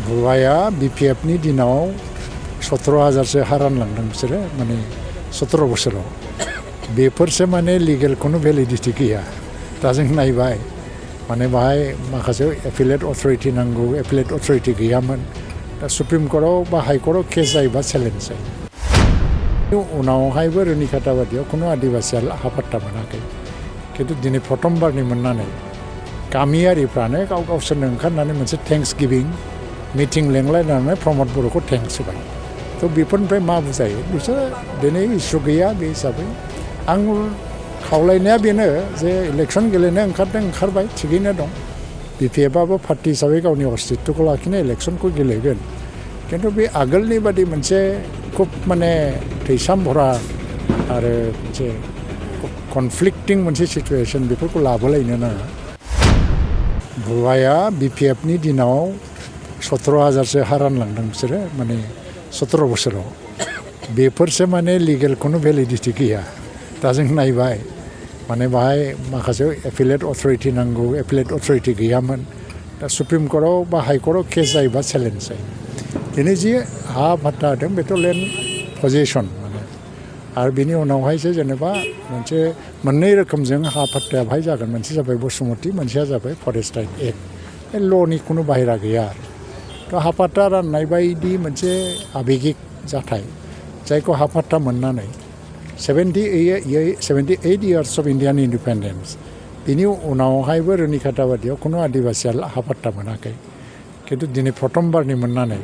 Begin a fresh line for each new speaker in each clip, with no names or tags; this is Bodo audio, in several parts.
भुवाया बिपिएफनि दिनाव 17,000सो हा रानलांदों बिसोरो माने 17 बोसोराव बेफोरसो माने लिगेलखौनो भेलिडिटि गैया दा जों नायबाय माने बाहाय माखासे एपिलेट अथरिटि नांगौ एपिलेट अथरिटि गैयामोन दा सुप्रिम कर्टआव बा हाइकर्टआव केस जायोबा चेलेन्ज जायो उनावहायबो रुनिकाटा बादियाव खुनु आदिबासिया हा पाट्टा मोनाखै खिन्थु दिनै प्रथमबारनि मोननानै गामियारिफ्रानो गावसोरनो ओंखारनानै मोनसे थेंक्स गिभिं मिटिं लेंलायनानै प्रमद बर'खौ थेंक्स होबाय थ' बेफोरनिफ्राय मा बुजायो बिसोर दिनै इसु गैया बे हिसाबै आं खावलायनाया बेनो जे इलेक्सन गेलेनो ओंखारबाय थिगैनो दं बिपिएफआबो पार्टि हिसाबै गावनि अस्तित्वखौ लाखिनो इलेक्सनखौ गेलेगोन खिन्थु बे आगोलनि बादि मोनसे खुब माने थैसाम भरा आरो मोनसे कनफ्लिक्टिं मोनसे सिचुवेसन बेफोरखौ लाबोलायनो नाङा भुवाया बिपिएफनि दिनाव 17,000सो हा रानलांदों बिसोरो माने 17 बोसोराव बेफोरसो माने लिगेलखौनो भेलिडिटि गैया दा जों नायबाय माने बाहाय माखासे एपिलेट अथरिटि नांगौ एपिलेट अथरिटि गैयामोन दा सुप्रिम कर्टआव बा हाइकर्टआव केस जायोबा चेलेन्ज जायो दिनै जि हा पाट्टा होदों बेथ' लेन्ड पजेसन माने आरो बिनि उनावहायसो जेनेबा मोनसे मोननै रोखोमजों हा पाट्टाया बाहाय जागोन मोनसे जाबाय बसुमति मोनसेया जाबाय फरेस्ट राइट एक्ट बे ल'नि खुनु बाहेरा गैया आरो थ' हा पाट्टा राननाय बायदि मोनसे आबेगिक जाथाय जायखौ हा पाट्टा मोननानै 78 years of Indian independence बिनि उनावहायबो रुनिकाटा बादियाव खुनु आदिबासिया हा पाट्टा मोनाखै खिन्थु दिनै प्रथमबारनि मोननानै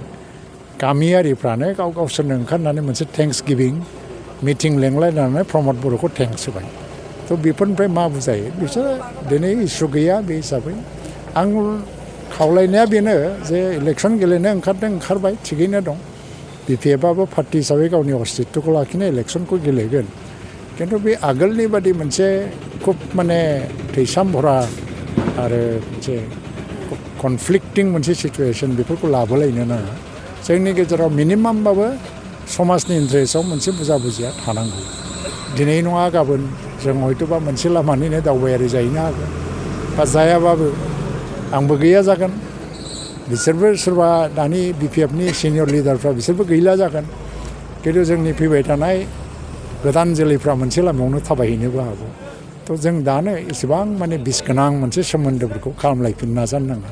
गामियारिफ्रानो गावसोरनो ओंखारनानै मोनसे थेंक्स गिभिं मिटिं लेंलायनानै प्रमद बर'खौ थेंक्स होबाय थ' बेफोरनिफ्राय मा बुजायो बिसोर दिनै इसु गैया बे हिसाबै आं खावलायनाया बेनो जे इलेक्सन गेलेनो ओंखारबाय थिगैनो दं बिपिएफआबो पार्टि हिसाबै गावनि अस्तित्वखौ लाखिनो इलेक्सनखौ गेलेगोन खिन्थु बे आगोलनि बादि मोनसे खुब माने थैसाम भरा आरो मोनसे कनफ्लिक्टिं मोनसे सिचुवेसन बेफोरखौ लाबोलायनो नाङा जोंनि गेजेराव मिनिमामबाबो समाजनि इन्ट्रेस्टआव मोनसे बुजिया थानांगौ दिनै नङा गाबोन जों हयथ'बा मोनसे लामानिनो दावबायारि जाहैनो हागोन बा जायाबाबो आंबो गैया जागोन बिसोरबो सोरबा दानि बिपिएफनि सिनियर लिडारफ्रा बिसोरबो गैला जागोन खिन्थु जोंनि फैबाय थानाय गोदान जोलैफ्रा मोनसे लामायावनो थाबायहैनोबो हागौ थ' जों दानो एसेबां माने बिस गोनां मोनसे सोमोन्दोफोरखौ खालामलायफिननो नाजानो नाङा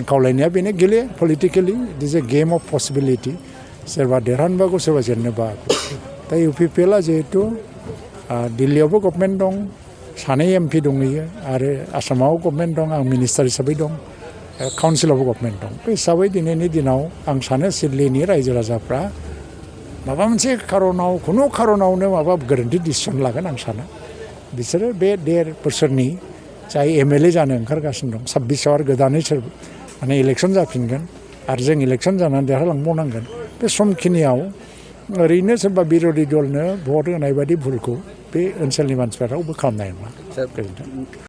खावलायनाया बेनो गेले politically it is a game of possibility सोरबा देरहानोबो सोरबा जेननोबो हागौ दा इउपिपिएलआ जिहेथु दिल्लीयावबो गभर्नमेन्ट दं 2 एमपि दंहैयो आरो आसामाव गभर्नमेन्ट दं आं मिनिस्टार हिसाबै दं काउन्सिलावबो गभर्नमेन्ट दं बे हिसाबै दिनैनि दिनाव आं सानो सिडलीनि रायजो राजाफ्रा माबा मोनसे खारनाव खुनु खारनावनो माबा गोरोन्थि डिसिसन लागोन आं सानो बिसोरो बे 1.5 बोसोरनि जाय एमएलए जानो ओंखारगासिनो दं 26आव आरो गोदानै माने इलेक्सन जाफिनगोन आरो जों इलेक्सन जानानै देरहालांबावनांगोन बे समखिनियाव ओरैनो सोरबा बिर'धि दलनो भट होनाय बायदि भुलखौ बे ओनसोलनि मानसिफ्रा रावबो खालामनाय नङा।